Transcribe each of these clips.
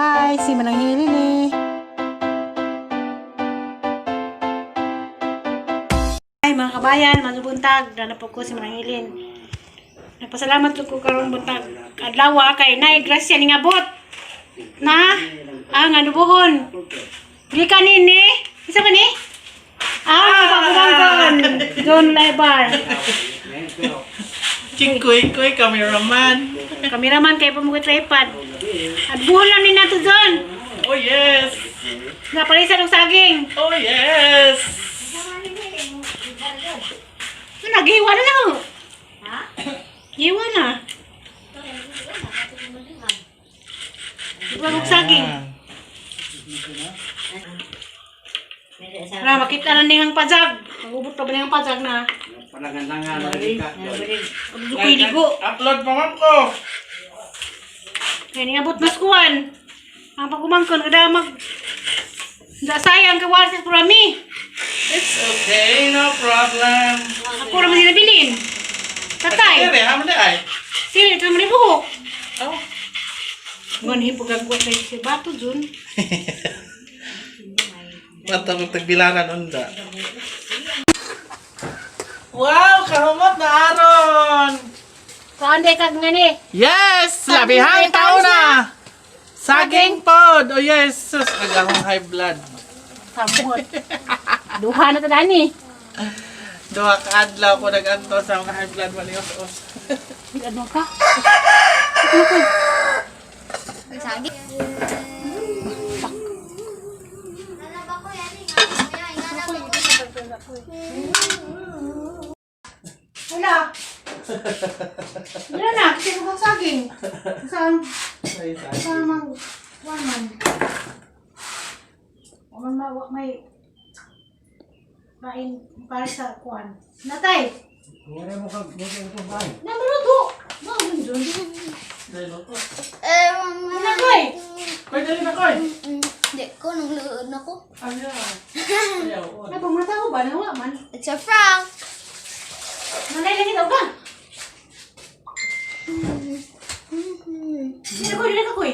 Hi, si Manang Hili ni. Hi mga kabayan, mga buntag, dana po ko si Manang Hilin. Nagpasalamat ko karong buntag. Adlaw kay nay grasya ni ngabot. Na ang anubuhon. Gikan nini. Isa ba ni? Ah, pagubangkon. John Lebar. Chikoy koy cameraman. Kameraman kay pa mo tripod. Adbuhon lang ni nato John. Oh yes. Napalisan og saging. Oh yes. Ano, naghiwa na lang. Ha? Hiwa na. Hiwa og saging. Na, makita na niyang pajag. Magubot pa ba niyang pajag na? Palangan-langan lagi ka. Dukoy ligo. Upload pa ma'am ko. Kaya ningabot mas kuwan. Ang pagumangkon, kada mag... Da sayang kawan sa purami. It's okay, no problem. Ako raman sinabilin. Tatay, Sige, ha mo na ay. sino ito naman buhok? Oh. Ngon hipagagwa tayo si Bato Jun. Mata mo tagbilaran unda. Wow, kahumot na aron. Saan day kag nga ni? Yes, labihang tao na. Saging pod. Oh yes, sus nagahong high blood. Samot. Duha na ta dani. Duha ka adlaw ko nag-anto sa mga high blood malios. Ano ka? Wala. Wala na, kasi kung saging. Saan? Saan mang one man. Wa man ma may kain para sa kuan. Natay. Wala mo ka, wala mo ka. Namaluto. Ba dun dun. Eh, Wala koy. Koy, dali na koy. Hindi ko, nung luod na ko. Ayaw. Ayaw. Na pamata ko ba nawa man. It's a frog. Nanay lagi daw ka. Dili ko, dili ka koy.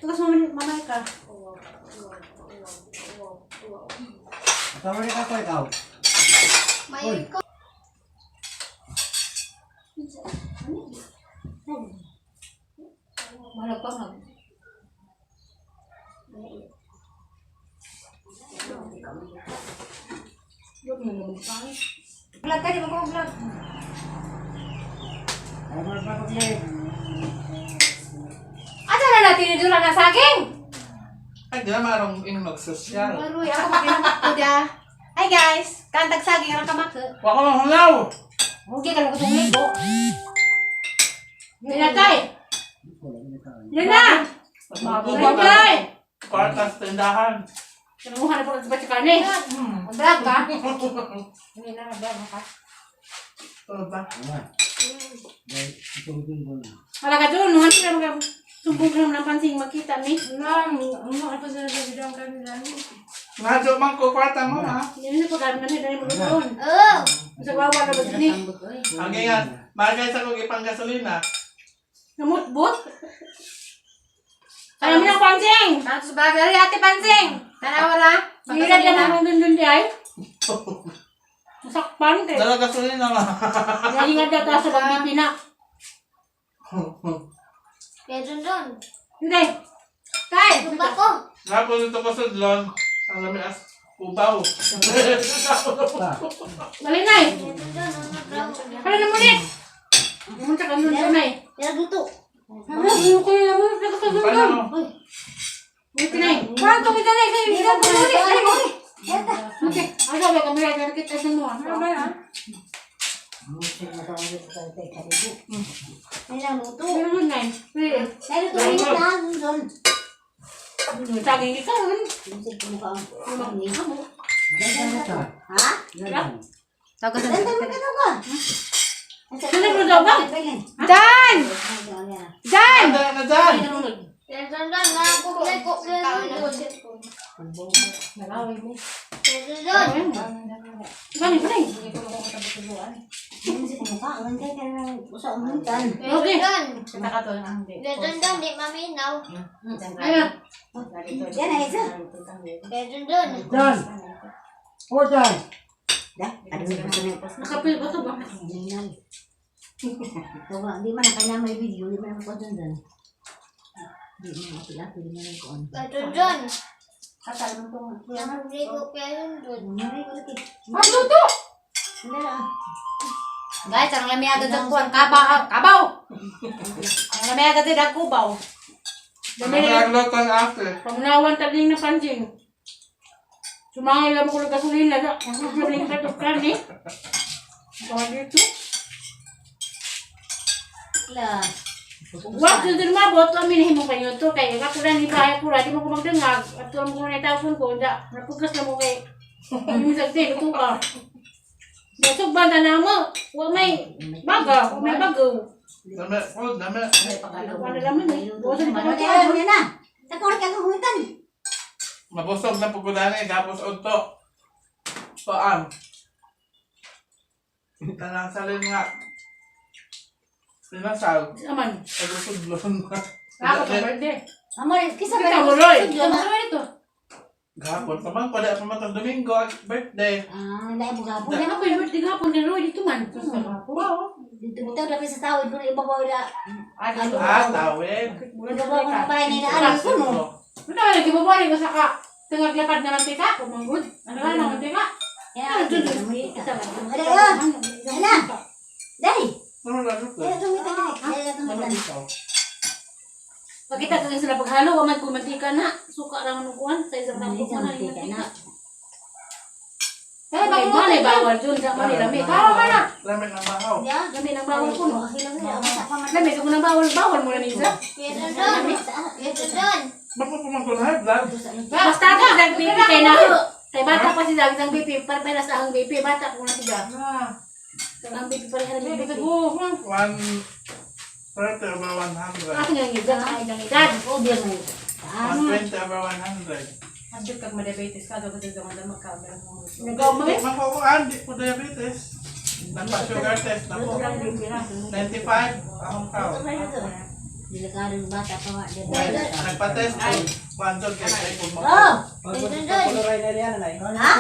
Tukas mamay mamay ka. Tama rin ako ikaw. May ko. Malag pa mag. Vlog ka, di ba ko vlog? Ay, mo pa pagli. Asa na natin yung na saging? Ay, di na marong inog sosyal. Aroy, ako makinamot ko da. Hi guys, kantag saging ang kamako. Wa ko mahulaw. Huwag ka lang kung ligo. Natay. Nana! Natay! Kwartas tindahan. Kinuha na po sa batsikane. Vlog ka? Hindi na, vlog ka. Tulog ba? Wala ka doon, no? Ano ka sumbong ka naman ng pansing makita ni. Ano, ano, ano sa video ang kanila? Ngadyo man ko kwarta mo ha. Hindi na pagkaroon na dahil mo doon. Oh! Sa wawa na ba ni? Ang ingat, bagay sa kong ipang gasolina. Namutbot? Kaya mo ng pansing! Tapos bagay, ate pansing. Tanawa na. Hirap na naman dun dun di ay. Masakpan kay. Dala gasolina nga. Dahil nga data sa pagbibi na. Meron doon. Hindi. Tay! Tumba ko. Napon dito ko sa dlon. Ang lami as ubaw. Dali na eh. Meron doon. Ang brown. Hala na mulit. Pumunta ka dun sa nay. Nagluto. Ano, ano ko na mo? Nagkasasal doon. Paano? Buti na eh. Parang tumita na kayo. Hindi ka bumuli. Ay, ay. Okay. Ano sabi kami na kita sa mo. Ano ba yan? May naluto. Ano dun nay? Naluto rin na doon. Saging ikaw. Ha? Tagasan. Ano mo daw ba? Dan! Dan! Dala na dyan! Meron doon. Meron doon. Meron doon. Gani ba nay? Meron doon. Kita ka to ang hindi. Dun dun, di maminaw. Ayun. Yan ay isa. Dun dun. Dan! O, Dan! Da, ano yung gusto niyo? Nakapil ba to ba? Hindi man kanya may video, di man ako dun dun. Di man ako lang, di man ako on. Dun dun. Katal mo to. Hindi ko kaya dun. Magluto! Hindi na. Guys, ang lami agad ang kuwan. Kabaw! Kabaw! Ang lami agad ang kubaw. Dami na. Nagluto ang after. Pangunawan tabling na pansing. Sumangil lang ko ng gasolina. Ang sa tukran eh. Baka dito. La. Wag jud din mabot amin himo kayo to kay ako lang ni bahay ko di mo ko magdangag at tulam ko na tawon ko da napugas na mo kay yung sagdi luto ka. Basog ba na mo? Wa may baga, wa may bago. Dami, oh, dami. Wala laman eh. Wa sa Ano pa na na? Sa kulit ka humitan. Mabusog na pagkudani, tapos unto. Paam. Tanang salin nga. Pinasal. Aman. Pagusog na. Ako to birthday. Amor, kisa Kita mo, Roy. Ito. Gapon pa man, wala pa man tong Domingo, ang birthday. Ah, lain mo gapon. Wala ako yung birthday gapon ni Roy dito man. Wow. Dito bitaw dapat sa tawid kung ibabaw la. Ah, tawid. Ibabaw ko pa ni na ano ko no. Wala lagi mo ko sa ka. Tungag lapad na mantika, kumanggod. Ano ka na mantika? Ya, Ada ya. Ana. Dai. Ano na luto? Dai tumitan dai. Dai tumitan. Pagkita ka sila paghalo, wa man ko mantika na. Suka ra man kuan sa isang Ano tangkok isang na mantika na. Kaya ba mo na bawal jud sa man lami. Bawal man na. Lami ng bahaw. Ya. Lami ng bawal ko no. Okay lang ya. Basta pa man. Lami ko ng bawal, bawal mo na minsan. Dun dun. Dun dun. Bakit pa man ko na high blood? Basta ka dag BP kay na. Kay bata pa si dag sang BP, para para sa ang BP bata ko na siya. Ang BP para sa BP. 130 over 100. Ako nga ngidad, ay nga ngidad. Oh, biar mo. 120 over 100. Hadyo kag madiabetes ka, daw daw daw magkaon mo. Nagaw mo eh. Makukuan, di ko diabetes. Nagpa-sugar test na po. 95, akong tao. Dilakarin bata pa nga. Nagpa-test ko. Kwanto, kaya kaya kung Oh! Dun dun. Ha?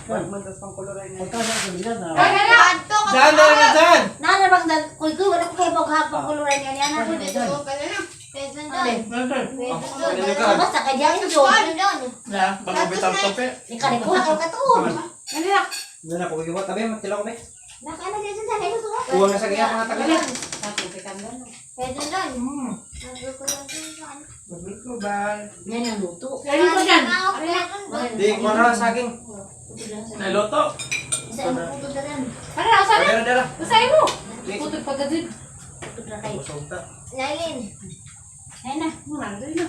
Pagkasa sa bilan na. Ay, hala! Diyan, dyan, dyan, dyan! Nana bang dan kuy kuy wala ko kay bog hapon kuluran niya niya na. Dun dun. Dun dun. Basta kay diyan ito. Dun dun. Na, bago bitaw tope. Ni kare ko ka katuon. Ano na? Doon ako giwa tabi magtilaw ko be. Naka na diyan sa kayo to. Kuha na sa kaya mga tagal. Dun dun. Bago ba? Yan ang luto. Dali ko dyan. Di ko na saging. Naluto. Sa ang putod na rin. Para usa na. Dara dara. Usahay mo. Putod pagkadid. Putod na kayo. Busog ta. Lain. Ay na. Ano dali na.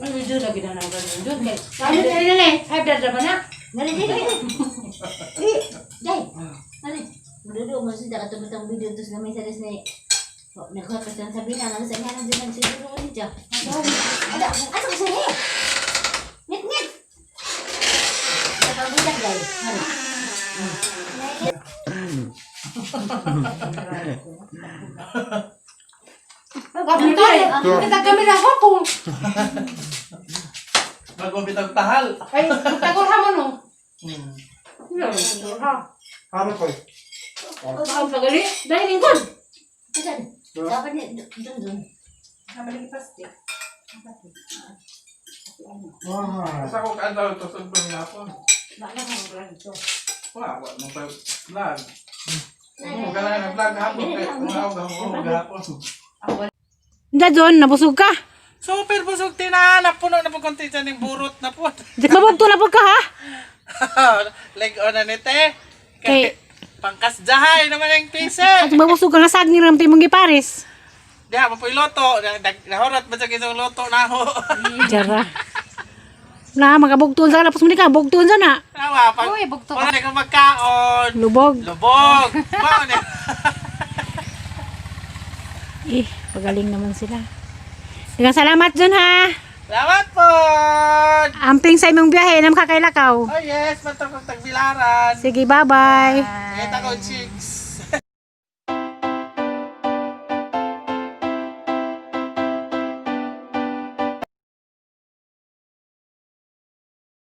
Ano dyan lagi na nang ganun dyan kay. Ano dali na eh. High blood na ba na? Dali dali dali. Eh, dai. Dali. Mududo mo siya katong video tos na may salis ni Nagkuha ka sa sabi na lang sa niya nang siya siguro mo siya. Ada, asa ko siya? Ngit ngit. Nakabudak dai. Hari. Kabuto. Kita kami na hapon. Bago bitaw tahal. Ay, tagor ha mo no. Ha. Haro ko. Baka pagali. Dali lingkod. Dun. Dapat ni dun dun. Wah. Sa ko kaadlaw ito sa panghapon. Wala, wala mo pa vlog. Kung ka na vlog hapon, kaya kung ako gahapon, gahapon. Da John, nabusog ka. Super busog tina, napuno na po konti dyan yung burot na po. Di mabugto na po ka ha. Leg on na nite. Kay Kay pangkas jahay naman yung pise. at mabusog ka nga saging ramtay mong gipares. Diha mo po iloto, nahorot ba sa isang loto na ho. Jara. Na makabugtuon sa lapos mo ni ka, bugtuon sa na. Tawa pag Uy, bugto wala na kang magkaon. Lubog. Lubog. Mao ni. Eh, pagaling naman sila. Daghang salamat John ha. Salamat po. Amping sa imong biyahe nam kakailakaw. Oh yes, matapos tagbilaran. Sige, bye-bye. Kita ko chicks.